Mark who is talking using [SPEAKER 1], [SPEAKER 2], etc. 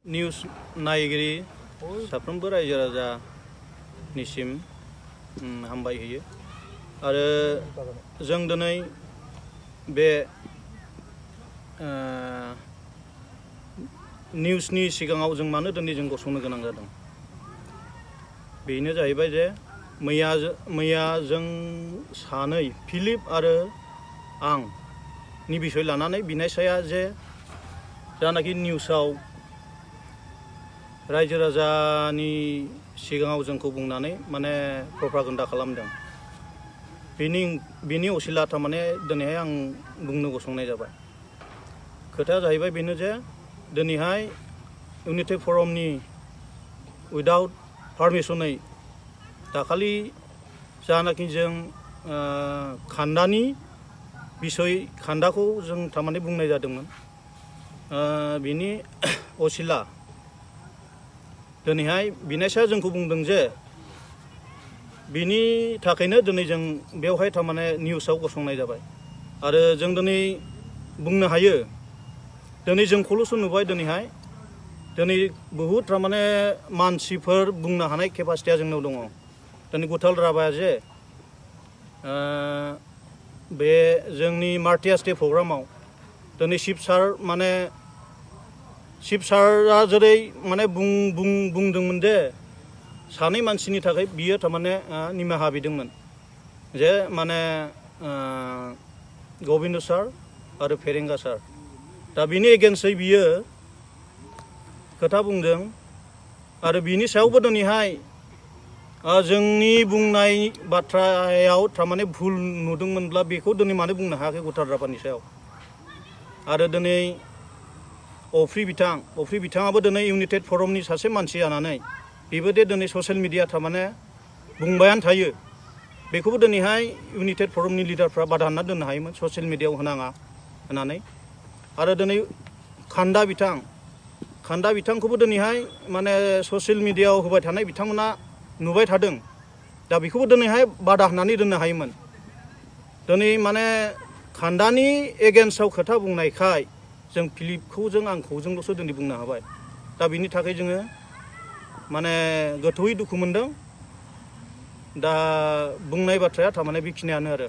[SPEAKER 1] News नायगिरि साफ्रोमबो रायजो राजानिसिम हामबाय होयो आरो जों दिनै बे निउसनि सिगाङाव जों मानो दिनै जों गसंनो गोनां जादों बेनो जाहैबाय जे मैया जों सानै फिलिप आरो आं नि बिसय लानानै बिनायसाया जे जानाखि निउसाव रायजो राजानि सिगाङाव जोंखौ बुंनानै माने प्रपागेन्डा खालामदों बिनि असिला थारमाने दिनैहाय आं बुंनो गसंनाय जाबाय। खोथाया जाहैबाय बेनो जे दिनैहाय इउनिटि फरमनि उइदाउट पारमिसनै दाखालि जानाखि जों खान्दानि बिसय खान्दाखौ जों थारमाने बुंनाय जादोंमोन बिनि असिला दिनैहाय बिनायसाया जोंखौ बुंदों जे बिनि थाखायनो दिनै जों बेवहाय थारमाने निउसाव गसंनाय जाबाय आरो जों दिनै बुंनो हायो दिनै जोंखौल'सो नुबाय दिनैहाय दिनै बहुद थारमाने मानसिफोर बुंनो हानाय केपासिटिया जोंनाव दङ। दिनै गुथाल राभाया जे बे जोंनि मार्टियास डे प्रग्रामाव दिनै शिब सारआ जेरै माने बुंदोंमोन जे सानै मानसिनि थाखाय बियो थारमाने निमाहा बिदोंमोन जे माने गबिन्द सार आरो फेरेंगा सार दा बिनि एगेन्स्टै बियो खोथा बुंदों आरो बिनि सायावबो दिनैहाय जोंनि बुंनाय बाथ्रायाव थारमाने भुल नुदोंमोनब्ला बेखौ दिनै मानो बुंनो हायाखै गुथाल राभानि सायाव आरो दिनै अफ्रि बिथाङाबो दिनै इउनाइटेड फरमनि सासे मानसि जानानै बेबो दे दिनै ससियेल मिडिया थारमाने बुंबायानो थायो बेखौबो दिनैहाय इउनाइटेड फरमनि लिडारफ्रा बादा होनना दोननो हायोमोन ससियेल मिडियायाव होनाङा होननानै आरो दिनै खान्दा बिथांखौबो दिनैहाय माने ससियेल मिडियायाव होबाय थानाय बिथांमोना नुबाय थादों दा बेखौबो दिनैहाय बादा होननानै दोननो हायोमोन दिनै माने खान्दानि एगेन्स्टआव खोथा बुंनायखाय जों फिलिपखौ आंखौजोंल'सो दिनै बुंनो हाबाय दा बिनि थाखाय जोङो माने गोथौयै दुखु मोनदों दा बुंनाय बाथ्राया थारमाने बेखिनियानो आरो